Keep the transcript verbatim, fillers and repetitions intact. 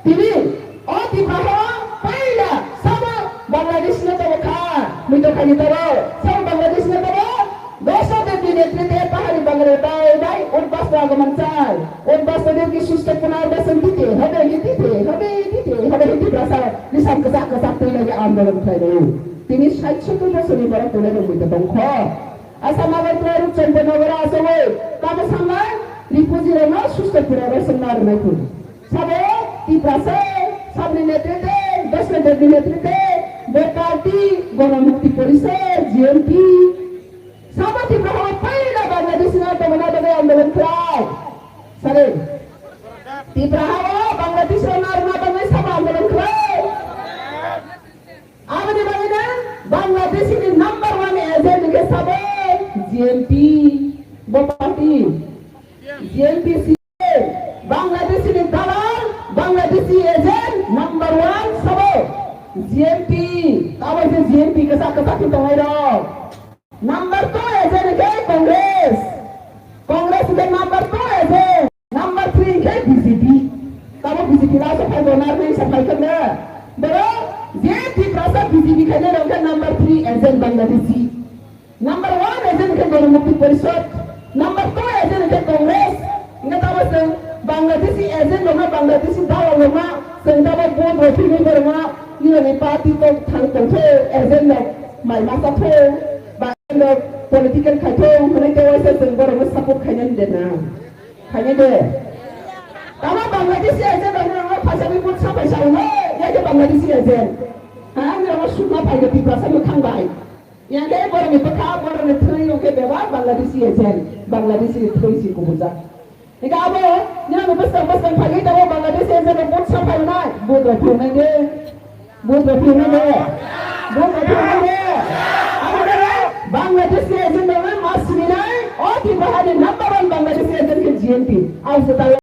Tini, o Tipra ha, paila, sabo Bangladesh no tabo kha, mui to khani tabo, sabo Bangladesh no tabo, Dosha Debni netrite pahari Bangla bai bai, Udbas Ragaman chai, Udbas Debni susto punar basan dite, habe hi dite, habe hi dite, habe hi dite, asa, nisam kasak kasak tui lagi andolon khlai bai. Tini sait sottur bosor ni borok tole rok mui to tong kho. Asa mabar tole rok chompo nogora asogoi, tamo samai, refugee rok no susto punar basan nar mai kho. Sabo Tiprasa, sabni netrite, Dosha Debni netrite, bo party, Gono Mukti Porishod, G M P. Sabo Tipra ha paila Bangladesh no tongna bagwi andolon khlai. Sare. Tipra ha Bangladesh no narwkna bagwi sabo andolon khlai. Aboni bagwi no Bangladesh ni number one agent ke sabo G M P. Bo party. G M P si Bangladeshi ni dalal, Bangladeshi agent number one sabo G M P. Tabo se G M P kasa kasa ki tongai rok. Number two agent ke Congress. Congress ke number two agent. Number three ke B J P. Tabo B J P la so phai bonar ni sa phai kanda. Boro G M P prasa B J P khaina rok ke number three agent Bangladeshi. Number one agent ke Gono Mukti Porishod, number two agent ke Congress. Hingke tamo chwng Bangladeshi agent rokno, Bangladeshi dalal rokno chwng tamo vote rw philwi borokno nini party kok thang tongtho, agent rok mai masa tho, ba agent rok political khaitho hwnwi tei waisa chwng borokno support khainani de na? Khainai de. Tamo Bangladeshi agent rokno phaisani vote sa phaisa hwnwi, ya ke Bangladeshi agent. Ha, ani rokno sukma phaikhe Tiprasa mwkhang bai. Yang ke borok ni bwkha, borok ni thwi rok ke bebak Bangladeshi agent, Bangladeshi ni thwi si kubujak. Eka abo, nini ni bwskang bwskang phagwi tongo Bangladeshi agent rok vote sa phainai, vote rok phunai de, vote rok phunai de, vote rok phunai de. Abo de Bangladeshi agent rok mas sini nai, o Tipra hani number one Bangladeshi agent ke G M P. Au se